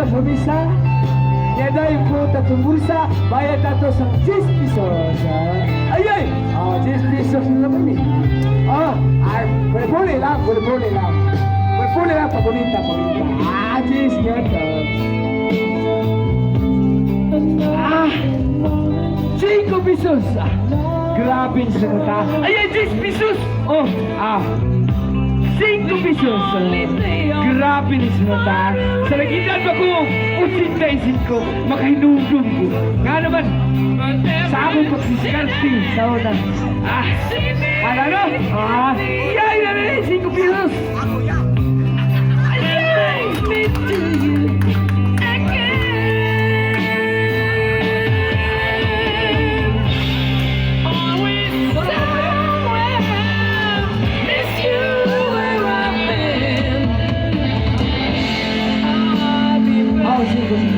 na sa misa. Yaday po tatong bulsa, bayad nato sa 10 pesos. Ah. Ay, ay! Ah, 10 pesos na naman eh. Ah, ay, puli-puli lang, puli-puli lang. Puli-puli lang, pabonita, pabonita. Ah, 10 yan. Ah, 5 pesos. Ah, grabe sa kata. Ay, ay, 10 pesos. Oh, ah, 5 pesos. Ah, grabe ni sinata. Sa nagitan pa ko, 85, makahinumdum ko. Nga naman, sa akong pagsiskarte sa una. Ah, ano no? Ah, yay na rin, 5 pesos. Ay, Me to you again. Always somewhere. Miss you where I've been. I'll be Oh, 5, 5.